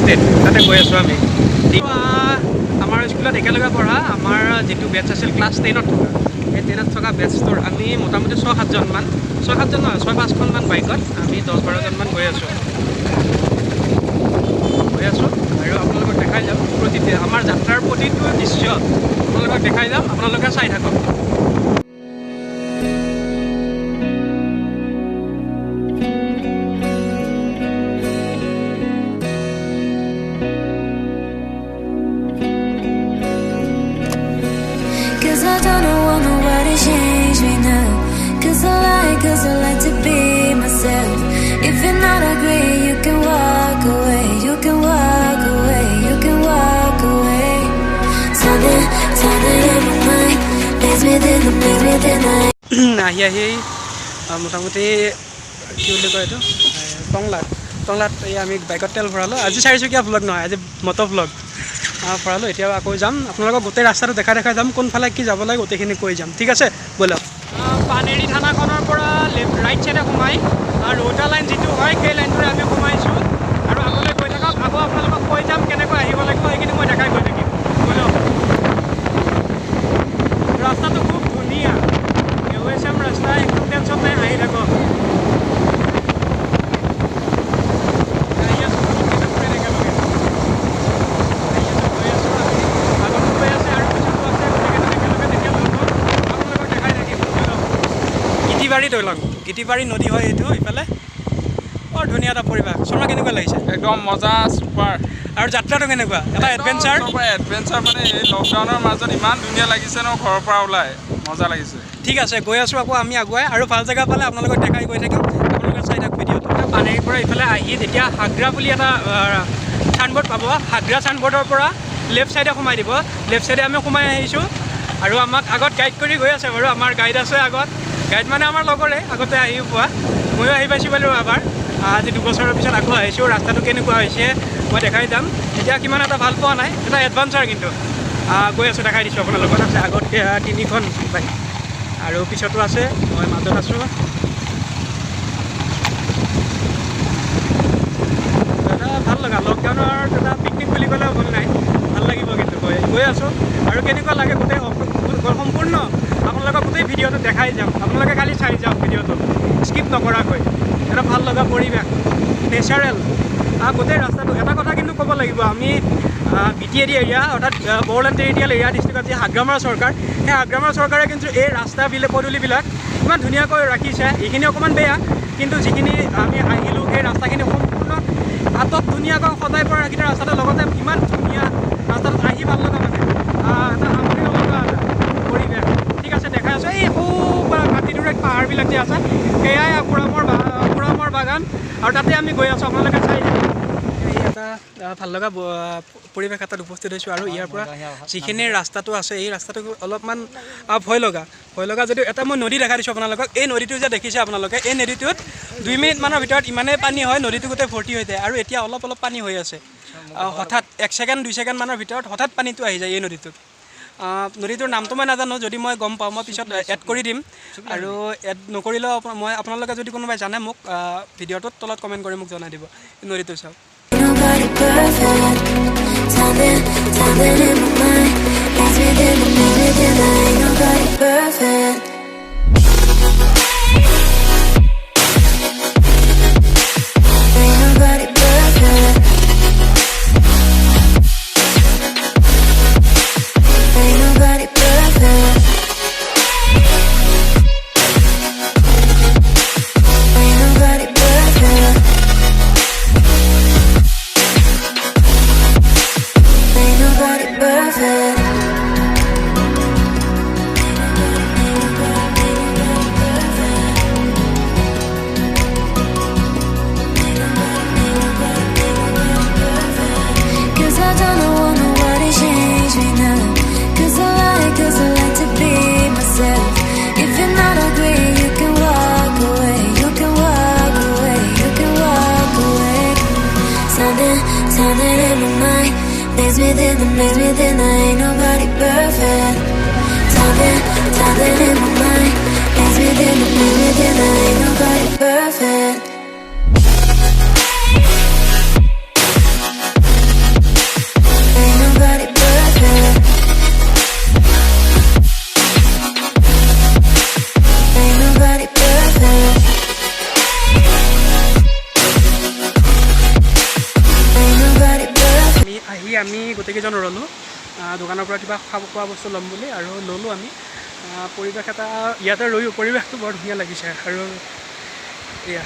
State, তাতে গৈ আছোঁ আমি। আমাৰ স্কুলত একেলগে পঢ়া আমাৰ যিটো বেটছ আছিল ক্লাছ 10ত থকা, সেই 10ত থকা বেটছটোৰ আমি মোটামুটি ছয় সাতজনমান, ছয় সাতজন নহয়, ছয় পাঁচখনমান বাইকত আমি 10-12জনমান গৈ আছোঁ, গৈ আছোঁ। আৰু আপোনালোকক দেখাই যাম প্ৰতিটো আমাৰ যাত্ৰাৰ প্ৰতিটো দৃশ্য আপোনালোকক দেখাই যাম, আপোনালোকে চাই থাকক। Cause I don't want nobody change me now. Cause I like to be myself. If you're not agree, you can walk away. You can walk away. You can walk away. Something, something in my mind makes me think, makes me think I আহি আহি মোটামুটি কি বুলি কয় এইটো, টংলাত, টংলাত এই আমি বাইকত তেল ভৰালোঁ। আজি চাৰিচকীয়া ভ্লগ নহয়, আজি মটৰ ভ্লগ ভৰালোঁ। এতিয়া আকৌ যাম, আপোনালোকক গোটেই ৰাস্তাটো দেখাই দেখাই যাম, কোনফালে কি যাব লাগে গোটেইখিনি কৈ যাম, ঠিক আছে? ব'লক। পানেৰী থানাখনৰ পৰা লেফ্ট ৰাইট চাইডে সোমাই ৰৌতা লাইন যিটো হয় সেই লাইনটোৰে আমি সোমাইছোঁ আৰু আগলৈ গৈ থাকক। আকৌ আপোনালোকক কৈ যাম কেনেকৈ আহিব লাগিব, সেইখিনি মই দেখাই গৈ থাকিম। ব'লক। ৰাস্তাটো খুব ধুনীয়া, এম ৰাস্তা, একদম টেনশ্যন নাই, আহি থাকক। আহি আছোঁ গোটেইকেইটা friend একেলগে আহি আছোঁ, গৈ আছোঁ আমি। আগতো গৈ আছে আৰু পিছতো আছে, গোটেইকেইটা একেলগে তেতিয়া লগ হ'ম, আপোনালোকক দেখাই থাকিম। ব'লক। গীতিবাৰী দলং, গীতিবাৰী নদী হয় এইটো, ইফালে বৰ ধুনীয়া এটা পৰিৱেশ। শৰ্মা, কেনেকুৱা লাগিছে? একদম মজা, ছুপাৰ। আৰু যাত্ৰাটো কেনেকুৱা? এটা এডভেঞ্চাৰ। এডভেঞ্চাৰ মানে এই লকডাউনৰ মাজত ইমান ধুনীয়া লাগিছে ন, ঘৰৰ পৰা ওলাই মজা লাগিছে। ঠিক আছে, গৈ আছোঁ আকৌ আমি আগুৱাই, আৰু ভাল জেগা পালে আপোনালোকক দেখাই গৈ থাকিম, আপোনালোকে চাই থাকক ভিডিঅ'টো। পানেৰীৰ পৰা ইফালে আহি যেতিয়া হাগ্ৰা বুলি এটা চাইনবোৰ্ড পাব, হাগ্ৰা চাইনবোৰ্ডৰ পৰা লেফ্ট ছাইডে সোমাই দিব। লেফ্ট ছাইডে আমি সোমাই আহিছোঁ আৰু আমাক আগত গাইড কৰি গৈ আছে বাৰু, আমাৰ গাইড আছে আগত। গাইড মানে আমাৰ লগৰে, আগতে আহি পোৱা, ময়ো আহি পাইছোঁ বাৰু এবাৰ। আজি 2 বছৰৰ পিছত আকৌ আহিছোঁ। ৰাস্তাটো কেনেকুৱা হৈছে মই দেখাই যাম। এতিয়া কিমান এটা ভাল পোৱা নাই, এটা এডভাঞ্চাৰ কিন্তু। গৈ আছোঁ, দেখাই দিছোঁ আপোনালোকক। আছে আগত তিনিখন বাইক আৰু পিছতো আছে, মই মাজত আছোঁ। এটা ভাল লগা লকডাউনৰ এটা পিকনিক বুলি ক'লেও ভুল নাই, ভাল লাগিব কিন্তু। গৈ গৈ আছোঁ আৰু কেনেকুৱা লাগে গোটেই সম্পূৰ্ণ আপোনালোকক গোটেই ভিডিঅ'টো দেখাই যাম, আপোনালোকে খালি চাই যাওক ভিডিঅ'টো স্কিপ নকৰাকৈ। এটা ভাল লগা পৰিৱেশ, নেচাৰেল গোটেই ৰাস্তাটো। এটা কথা কিন্তু ক'ব লাগিব, আমি বিটিএডি এৰিয়া অৰ্থাৎ বড়োলেণ্ড টেৰিটৰিয়েল এৰিয়া ডিষ্ট্ৰিক্টত যি হাগ্ৰামাৰ চৰকাৰ, সেই হাগ্ৰামাৰ চৰকাৰে কিন্তু এই ৰাস্তাবিলাক পদূলিবিলাক ইমান ধুনীয়াকৈ ৰাখিছে। এইখিনি অকণমান বেয়া, কিন্তু যিখিনি আমি আহিলোঁ সেই ৰাস্তাখিনি সম্পূৰ্ণ আটক ধুনীয়াকৈ সজাই পৰা ৰাখি থোৱা ৰাস্তাটোৰ লগতে ইমান ধুনীয়া ৰাস্তাটোত আহি ভাল লগা মানে এটা আমনি নলগা এটা পৰিৱেশ। ঠিক আছে, দেখাই আছোঁ। এই সৌ কাটিদূৰত পাহাৰবিলাক যে আছে সেয়াই পুৰামৰ বাগান আৰু তাতে আমি গৈ আছোঁ, আপোনালোকে চাই থাকক। এই এটা ভাল লগা পৰিৱেশ এটাত উপস্থিত হৈছোঁ আৰু ইয়াৰ পৰা যিখিনি ৰাস্তাটো আছে এই ৰাস্তাটো অলপমান ভয় লগা, ভয় লগা যদিও এটা মই নদী দেখাই দিছোঁ আপোনালোকক। এই নদীটো যে দেখিছে আপোনালোকে, এই নদীটোত 2 মিনিটমানৰ ভিতৰত ইমানেই পানী হয়, নদীটো গোটেই ভৰ্তি হৈ যায় আৰু এতিয়া অলপ অলপ পানী হৈ আছে। হঠাৎ 1 ছেকেণ্ড 2 ছেকেণ্ডমানৰ ভিতৰত হঠাৎ পানীটো আহি যায় এই নদীটোত। নদীটোৰ নামটো মই নাজানো, যদি মই গম পাওঁ মই পিছত এড কৰি দিম আৰু এড নকৰিলেও মই আপোনালোকে যদি কোনোবাই জানে মোক ভিডিঅ'টোত তলত কমেণ্ট কৰি মোক জনাই দিব। এই নদীটো চাওক। Nobody perfect. Something, something in my mind makes me think I ain't nobody perfect. Ain't nobody perfect. Ain't nobody perfect. Ain't nobody perfect. Ain't nobody perfect. Ain't nobody, ain't nobody perfect. Ain't nobody, ain't nobody, ain't nobody perfect. 'Cause I don't want nobody change me now. Cause I like to be myself. If you're not agree, you can walk away. You can walk away. You can walk away. Something, something in my mind makes me think I ain't nobody perfect. Something, something in my mind makes me think I ain't nobody perfect. আহি আমি গোটেইকেইজন ৰ'লোঁ দোকানৰ পৰা কিবা খোৱা বস্তু ল'ম বুলি আৰু ল'লোঁ আমি। পৰিৱেশ এটা ইয়াতে ৰৈও পৰিৱেশটো বৰ ধুনীয়া লাগিছে। আৰু এয়া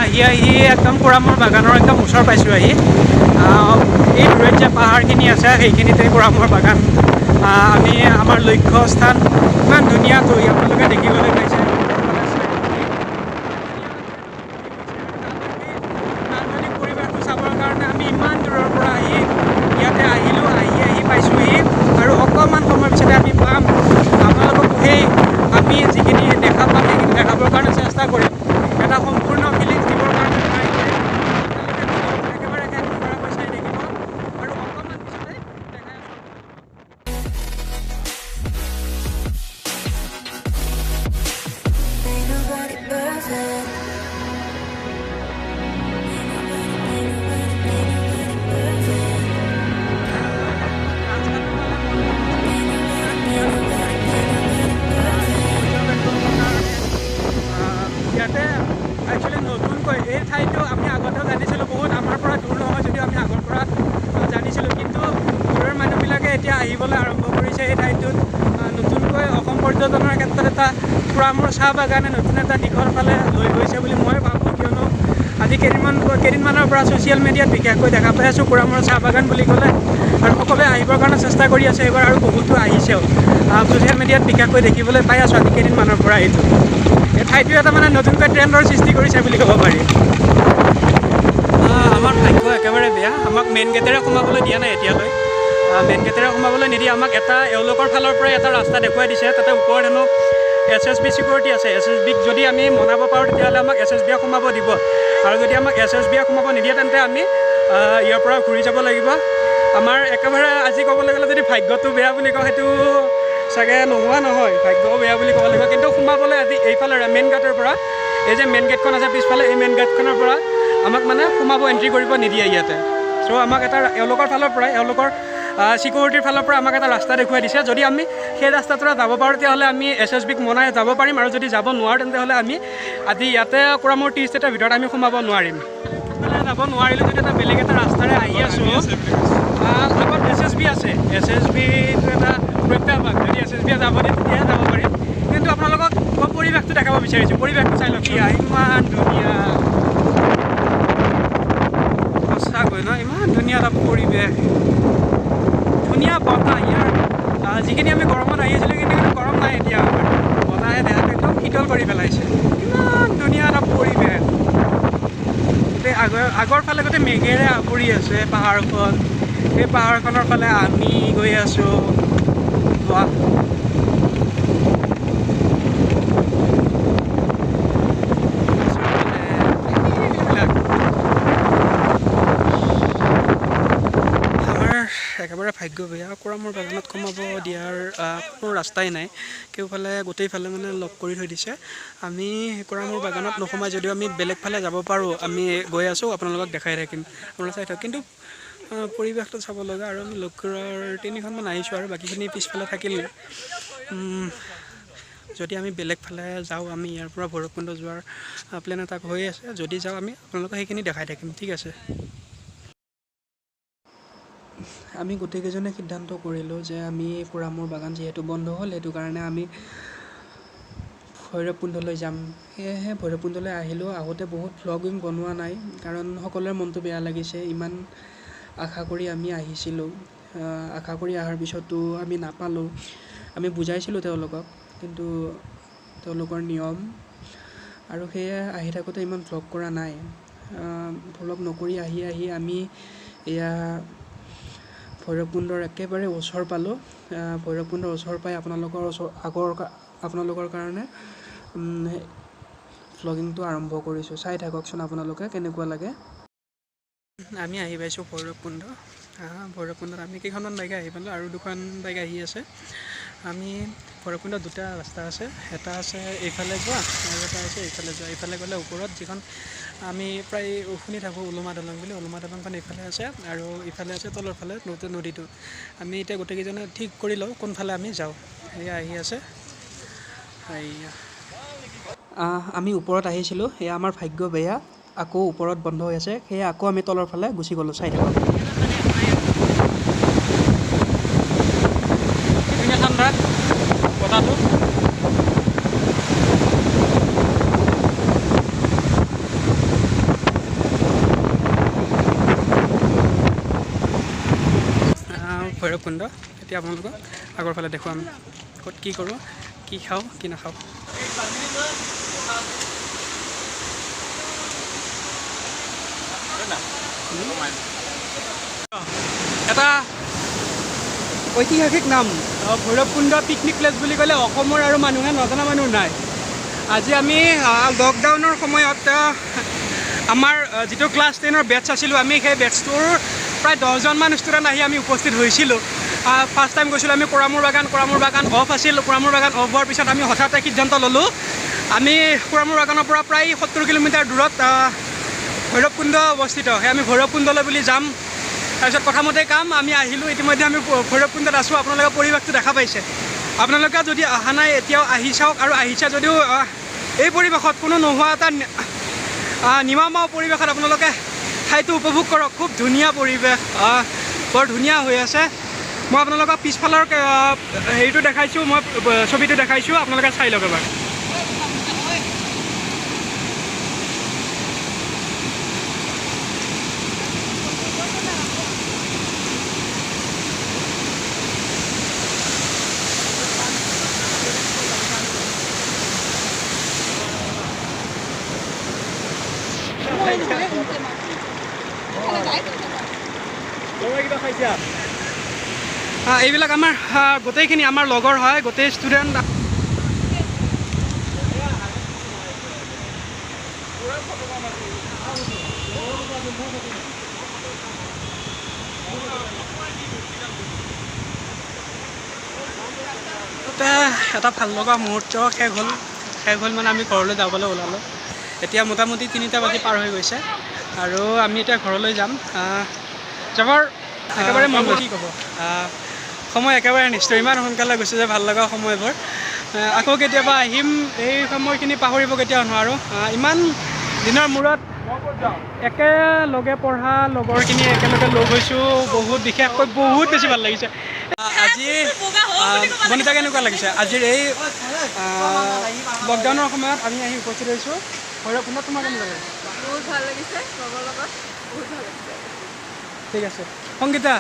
আহি আহি একদম কোৰামৰ বাগানৰ একদম ওচৰ পাইছোঁ আহি। এই দূৰত যে পাহাৰখিনি আছে সেইখিনিতে কোৰামৰ বাগান। আমি আমাৰ লক্ষ্য স্থান ইমান ধুনীয়াকৈ আপোনালোকে দেখিবলৈ পাইছে। নান্দনিক পৰিৱেশটো চাবৰ কাৰণে আমি ইমান দূৰৰ পৰা আহি ইয়াতে আহিলোঁ, আহি আহি পাইছোঁহি। আৰু অকণমান সময়ৰ পিছতে আমি পাম। আপোনালোকক সেই আমি যিখিনি দেখা পাম সেইখিনি দেখাবৰ কাৰণে চেষ্টা কৰিম। এটা সম্পূৰ্ণ ফিলিংছ দিবৰ কাৰণে ট্ৰাই কৰিম। আপোনালোকে ভিডিঅ'টো একেবাৰে শেষ নকৰাকৈ চাই থাকিব আৰু অকণমান পিছতে দেখাই আছোঁ। Ain't nobody perfect. Ain't nobody, ain't nobody, ain't nobody perfect. ৰাস্তাটো মানে Ain't nobody, ain't nobody, ain't nobody perfect. ইয়াতে একচুৱেলি নতুনকৈ এই ঠাইটো আমি আগতেও জানিছিলোঁ, বহুত আমাৰ পৰা দূৰ নহয় যদিও আমি আগৰ পৰা জানিছিলোঁ, কিন্তু দূৰৰ মানুহবিলাকে এতিয়া আহিবলৈ আৰম্ভ কৰিছে এই ঠাইটোত। নতুনকৈ অসম পৰ্যটনৰ ক্ষেত্ৰত এটা কোৰামৰ চাহ বাগানে নতুন এটা দিশৰ ফালে লৈ গৈছে বুলি মই ভাবোঁ। কিয়নো আজি কেইদিনমানৰ পৰা ছ'চিয়েল মিডিয়াত বিশেষকৈ দেখা পাই আছোঁ কোৰামৰ চাহ বাগান বুলি ক'লে আৰু সকলোৱে আহিবৰ কাৰণে চেষ্টা কৰি আছে এইবাৰ, আৰু বহুতো আহিছেও। ছ'চিয়েল মিডিয়াত বিশেষকৈ দেখিবলৈ পাই আছোঁ আজি কেইদিনমানৰ পৰা। এইটো এই ঠাইটো এটা মানে নতুনকৈ ট্ৰেণ্ডৰ সৃষ্টি কৰিছে বুলি ক'ব পাৰি। আমাৰ ভাগ্য একেবাৰে বেয়া, আমাক মেইন গেটেৰে সোমাবলৈ দিয়া নাই এতিয়ালৈ। মেইন গেটেৰে সোমাবলৈ নিদি আমাক এটা এওঁলোকৰ ফালৰ পৰাই এটা ৰাস্তা দেখুৱাই দিছে। তাতে ওপৰত হেনো SSB security আছে। SSBক যদি আমি মনাব পাৰোঁ তেতিয়াহ'লে আমাক SSBয়ে সোমাব দিব, আৰু যদি আমাক SSBয়ে সোমাব নিদিয়ে তেন্তে আমি ইয়াৰ পৰা ঘূৰি যাব লাগিব। আমাৰ একেবাৰে আজি ক'বলৈ গ'লে যদি ভাগ্যটো বেয়া বুলি কওঁ সেইটো চাগে নোহোৱা নহয়, ভাগ্যও বেয়া বুলি ক'ব লাগিব। কিন্তু সোমাবলৈ আজি এইফালে মেইন গেটৰ পৰা, এই যে মেইন গেটখন আছে পিছফালে, এই মেইন গেটখনৰ পৰা আমাক মানে সোমাব এণ্ট্ৰি কৰিব নিদিয়ে ইয়াতে। চ' আমাক এটা এওঁলোকৰ ফালৰ পৰাই, এওঁলোকৰ ছিকিউৰিটিৰ ফালৰ পৰা আমাক এটা ৰাস্তা দেখুৱাই দিছে। যদি আমি সেই ৰাস্তাটোৰে যাব পাৰোঁ তেতিয়াহ'লে আমি SSBক মনাই যাব পাৰিম, আৰু যদি যাব নোৱাৰোঁ তেন্তে আমি আজি ইয়াতে কোৰামৰ টি ষ্টেটৰ ভিতৰত আমি সোমাব নোৱাৰিম। যাব নোৱাৰিলোঁ যদি এটা বেলেগ এটা ৰাস্তাৰে আহি আছোঁ। আগত SSB আছে, SSBটো এটা প্ৰত্যাহ্বান। যদি SSBয়ে যাব দিয়ে তেতিয়াহে যাব পাৰিম। কিন্তু আপোনালোকক মই পৰিৱেশটো দেখাব বিচাৰিছোঁ। পৰিৱেশটো চাই লওক, ইমান ধুনীয়া, সঁচাকৈ ন, ইমান ধুনীয়া এটা পৰিৱেশ, ধুনীয়া বতাহ। ইয়াৰ যিখিনি আমি গৰমত আহি আছিলোঁ কিন্তু গৰম নাই এতিয়া, আমাৰ বতাহে দেহাটো একদম শীতল কৰি পেলাইছে। ইমান ধুনীয়া এটা পৰিৱেশ। গোটেই আগৰ ফালে গোটেই মেঘেৰে আৱৰি আছে পাহাৰখন। সেই পাহাৰখনৰ ফালে আমি গৈ আছোঁ। বাহ, আমাৰ একেবাৰে ভাগ্য বেয়া, কোৰামৰ বাগানত সোমাব দিয়াৰ কোনো ৰাস্তাই নাই। কেওফালে গোটেইফালে মানে লক কৰি থৈ দিছে। আমি কোৰামৰ বাগানত নোসোমাই যদিও আমি বেলেগ ফালে যাব পাৰোঁ। আমি গৈ আছোঁ, আপোনালোকক দেখাই থাকিম, আপোনালোকে চাই থাকক। কিন্তু পৰিৱেশটো চাব লগা। আৰু আমি লক্ষীৰৰ তিনিখনমান আহিছোঁ আৰু বাকীখিনি পিছফালে থাকিল। যদি আমি বেলেগ ফালে যাওঁ, আমি ইয়াৰ পৰা ভৈৰৱকুণ্ড যোৱাৰ প্লেন এটা হৈ আছে। যদি যাওঁ আমি আপোনালোকক সেইখিনি দেখাই থাকিম, ঠিক আছে। আমি গোটেইকেইজনে সিদ্ধান্ত কৰিলোঁ যে আমি কোৰামৰ বাগান যিহেতু বন্ধ হ'ল সেইটো কাৰণে আমি ভৈৰৱকুণ্ডলৈ যাম। সেয়েহে ভৈৰৱকুণ্ডলৈ আহিলোঁ। আহোঁতে বহুত ভ্লগিং বনোৱা নাই, কাৰণ সকলোৰে মনটো বেয়া লাগিছে। ইমান আশা কৰি আমি আহিছিলোঁ, আশা কৰি অহাৰ পিছতো আমি নাপালোঁ। আমি বুজাইছিলোঁ তেওঁলোকক, কিন্তু তেওঁলোকৰ নিয়ম আৰু সেয়ে আহি থাকোঁতে ইমান ভ্লগ কৰা নাই। ভ্লগ নকৰি আহি আহি আমি এয়া ভৈৰৱকুণ্ডৰ একেবাৰে ওচৰ পালোঁ। ভৈৰৱকুণ্ডৰ ওচৰ পাই আপোনালোকৰ ওচৰ আগৰ আপোনালোকৰ কাৰণে ভ্লগিংটো আৰম্ভ কৰিছোঁ। চাই থাককচোন আপোনালোকে কেনেকুৱা লাগে। আমি আহি পাইছোঁ ভৈৰৱকুণ্ড। ভৈৰৱকুণ্ডত আমি কেইখনমান বাইক আহি পালোঁ আৰু দুখন বাইক আহি আছে। আমি ভৈৰৱকুণ্ডত দুটা ৰাস্তা আছে, এটা আছে এইফালে যোৱা আৰু এটা আছে এইফালে যোৱা। এইফালে গ'লে ওপৰত যিখন আমি প্ৰায় শুনি থাকোঁ ওলোমা দলং বুলি, ওলোমা দলংখন এইফালে আছে আৰু ইফালে আছে তলৰ ফালে নতুন নদীটো। আমি এতিয়া গোটেইকেইজনে ঠিক কৰি লওঁ কোনফালে আমি যাওঁ। এয়া আহি আছে, এয়া আমি ওপৰত আহিছিলোঁ। এয়া আমাৰ ভাগ্য বেয়া, আকৌ ওপৰত বন্ধ হৈ আছে, সেয়ে আকৌ আমি তলৰ ফালে গুচি গ'লোঁ। চাই থাকক, ধুনীয়া ঠাণ্ডা বতাহটো। ভৈৰৱকুণ্ড এতিয়া আপোনালোকক আগৰ ফালে দেখুৱাম, ক'ত কি কৰোঁ, কি খাওঁ, কি নাখাওঁ। এটা ঐতিহাসিক নাম ভৈৰৱকুণ্ড পিকনিক প্লেচ বুলি ক'লে অসমৰ আৰু মানুহে নজনা মানুহ নাই। আজি আমি লকডাউনৰ সময়ত আমাৰ যিটো ক্লাছ 10ৰ বেটছ আছিলোঁ, আমি সেই বেটছটোৰ প্ৰায় 10জনমান ষ্টুডেণ্ট আহি আমি উপস্থিত হৈছিলোঁ। ফাৰ্ষ্ট টাইম গৈছিলোঁ আমি কোৰামুৰ বাগান। কোৰামুৰ বাগান অফ আছিল। কোৰামুৰ বাগান অফ হোৱাৰ পিছত আমি হঠাতে সিদ্ধান্ত ল'লোঁ, আমি কোৰামুৰ বাগানৰ পৰা প্ৰায় 70 কিলোমিটাৰ দূৰত ভৈৰৱকুণ্ড অৱস্থিত, সেই আমি ভৈৰৱকুণ্ডলৈ বুলি যাম। তাৰপিছত কথামতে কাম, আমি আহিলোঁ। ইতিমধ্যে আমি ভৈৰৱকুণ্ডত আছোঁ। আপোনালোকে পৰিৱেশটো দেখা পাইছে। আপোনালোকে যদি অহা নাই এতিয়াও আহি চাওক, আৰু আহিছে যদিও এই পৰিৱেশত কোনো নোহোৱা এটা নিমামাও পৰিৱেশত আপোনালোকে ঠাইটো উপভোগ কৰক। খুব ধুনীয়া পৰিৱেশ, বৰ ধুনীয়া হৈ আছে। মই আপোনালোকক পিছফালৰ হেৰিটো দেখাইছোঁ, মই ছবিটো দেখাইছোঁ, আপোনালোকে চাই লওক এবাৰ। এইবিলাক আমাৰ গোটেইখিনি আমাৰ লগৰ হয়, গোটেই ষ্টুডেণ্ট। এটা ভাল লগা মুহূৰ্ত শেষ হ'ল। শেষ হ'ল মানে আমি ঘৰলৈ যাবলৈ ওলালোঁ। এতিয়া মোটামুটি 3টা বাজি পাৰ হৈ গৈছে আৰু আমি এতিয়া ঘৰলৈ যাম। যাবৰ একেবাৰে মন কি ক'ব, সময় একেবাৰে নিশ্চয় ইমান সোনকালে গৈছে যে ভাল লগা সময়বোৰ। আকৌ কেতিয়াবা আহিম, এই সময়খিনি পাহৰিব কেতিয়াও নোৱাৰোঁ। ইমান দিনৰ মূৰত একেলগে পঢ়া লগৰখিনি একেলগে লগ হৈছোঁ, বহুত বিশেষকৈ বহুত বেছি ভাল লাগিছে আজি। বনিতা, কেনেকুৱা লাগিছে আজিৰ এই লকডাউনৰ সময়ত আমি আহি উপস্থিত হৈছোঁ ভৈৰৱকুণ্ডত, তোমাৰ কেনেকুৱা লাগিছে? বহুত ভাল লাগিছে, লগৰ লগত বহুত ভাল লাগিছে। ঠিক আছে। সংগীতা,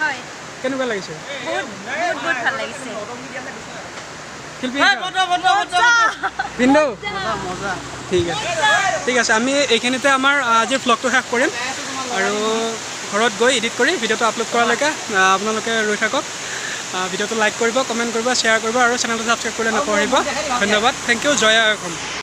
হয়, কেনেকুৱা লাগিছে? বহুত বহুত বহুত ভাল লাগিছে। শিল্পী ভিন্দৌ, ঠিক আছে, ঠিক আছে। আমি এইখিনিতে আমাৰ আজিৰ ভ্লগটো শেষ কৰিম আৰু ঘৰত গৈ এডিট কৰি ভিডিঅ'টো আপলোড কৰালৈকে আপোনালোকে ৰৈ থাকক। ভিডিঅ'টো লাইক কৰিব, কমেণ্ট কৰিব, শ্বেয়াৰ কৰিব আৰু চেনেলটো ছাবস্ক্ৰাইব কৰিবলৈ নাপাহৰিব। ধন্যবাদ, thank U. জয় আই অসম।